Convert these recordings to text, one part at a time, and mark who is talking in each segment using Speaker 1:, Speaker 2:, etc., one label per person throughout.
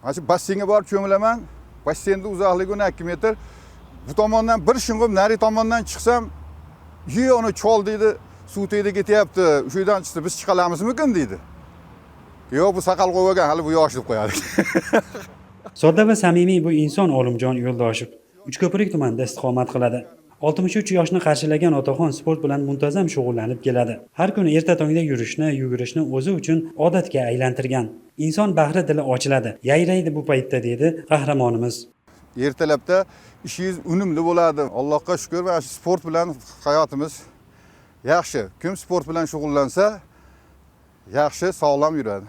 Speaker 1: Mana shu basseynga borib cho'milaman. Basseynni uzoqligi 12 metr. Bu tomondan bir shung'ib nari tomondan chiqsam, "Ye, uni chol" deydi, "Suv tagida ketyapti. O'sha yerdan chiqsa biz chiqalamizmikin?" deydi. Yo'q, bu saqal qo'yib olgan, hali bu yosh deb qo'yadi.
Speaker 2: Sodda va samimiy bu inson Olimjon Yo'ldoshev Uchko'prik tumanida istiqomat qiladi. 63 yoshni qarshilagan otaxon sport bilan muntazam shug'ullanib keladi. Har kuni erta tongda yurishni, yugurishni o'zi uchun odatga aylantirgan. Inson bahri dili ochiladi, yayraydi bu paytda, deydi qahramonimiz.
Speaker 1: Ertalabda ishingiz unumli bo'ladi. Allohga shukr, mana shu sport bilan hayotimiz yaxshi. Kim sport bilan shug'ullansa, yaxshi, sog'lom yuradi.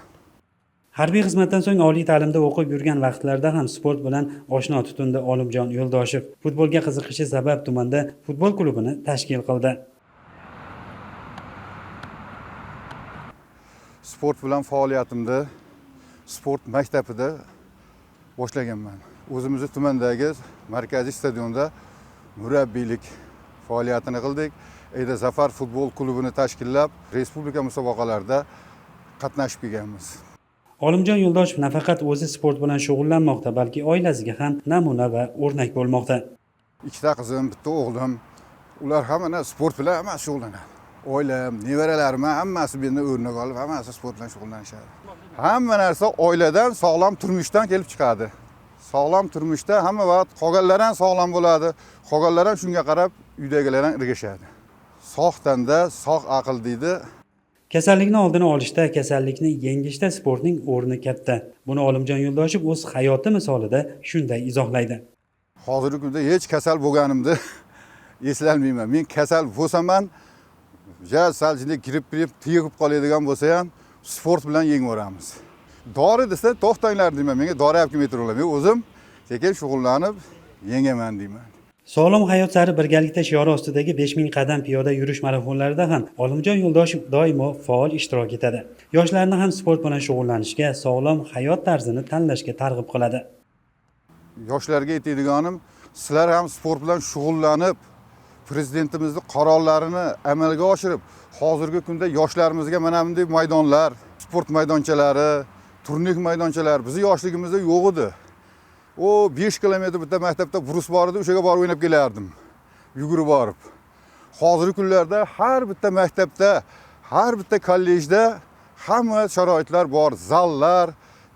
Speaker 2: Harbiy xizmatdan so'ng oliy ta'limda o'qib yurgan vaqtlarida ham sport bilan oshno tutundi Olimjon Yo'ldoshev. Futbolga qiziqishi sabab tumanda futbol klubini tashkil qildi.
Speaker 1: Sport bilan faoliyatimni sport maktabida boshlaganman. O'zimizni tumandagi markaziy stadionda murabbiylik faoliyatini qildik. Eda Zafar futbol klubini tashkillab, respublika musobaqalarida qatnashib kelganmiz.
Speaker 2: Olimjon Yo'ldoshev nafaqat o'zi sport bilan shug'ullanmoqda, balki oilasiga ham namuna va o'rnak bo'lmoqda.
Speaker 1: Ikkita qizim, bitta o'g'lim. Ular ham ana sport bilan hammasi shug'ullanadi. Oilam, nevaralarim hammasi mendan o'rnak olib, hammasi sport bilan shug'ullanishadi. Hamma narsa oiladan, sog'lom turmushdan kelib chiqadi. Sog'lom turmushda hamma vaqt qolganlar ham sog'lom bo'ladi. Qolganlar ham shunga qarab uydagilar ham ergashadi. Sog' tanda sog' aql deydi.
Speaker 2: Kasallikni oldini olishda, kasallikni yengishda sportning o'rni katta. Buni Olimjon Yo'ldoshev o'z hayoti misolida shunday izohlaydi.
Speaker 1: Hozirgi kunda hech kasal bo'lganimni eslolmayman. Men kasal bo'lsam ham, ja sal shunday gripp tiyib qoladigan bo'lsa ham sport bilan yengib. Dori desa to'xtanglar deyman, menga dori olib kelmay turinglar. Men o'zim sekin shug'ullanib yengaman deyman.
Speaker 2: Sog'lom hayot sari birgalikda shiori ostidagi 5000 qadam piyoda yurish marafonlarida ham Olimjon Yo'ldoshev doimo faol ishtirok etadi. Yoshlarni ham sport bilan shug'ullanishga, sog'lom hayot tarzini tanlashga targ'ib qiladi.
Speaker 1: Yoshlarga aytadiganim, sizlar ham sport bilan shug'ullanib, prezidentimizning qarorlarini amalga oshirib, hozirgi kunda yoshlarimizga mana bunday maydonlar, sport maydonchalari, turnik maydonchalari bizni yoshligimizda yo'q edi. O 5 kilometr bitta maktabda brus bor edi, o'shaga borib o'ynab kelardim. Yugurib borib. Hozirgi kunlarda har bitta maktabda, har bitta kollejda hamma sharoitlar bor, zallar,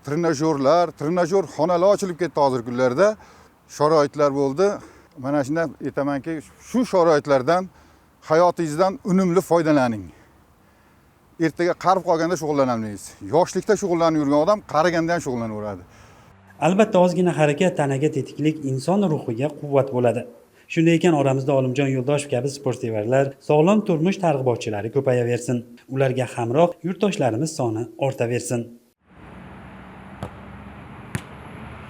Speaker 1: trenajyorlar, trenajyor xonalar ochilib ketdi hozirgi kunlarda. Sharoitlar bo'ldi. Mana shundan aytamanki, shu sharoitlardan hayotingizdan unumli foydalaning. Ertaga qarib qolganda shug'ullanolmaysiz. Yoshlikda shug'ullanib yurgan odam qariganda ham shug'ullanaveradi.
Speaker 2: Albatta, ozgina harakat tanaga tetiklik, inson ruhiga quvvat bo'ladi. Shunday ekan, oramizda Olimjon Yo'ldoshev kabi sportsevarlar, sog'lom turmush targ'ibotchilari ko'payaversin. Ularga hamroh yurtdoshlarimiz soni ortaversin.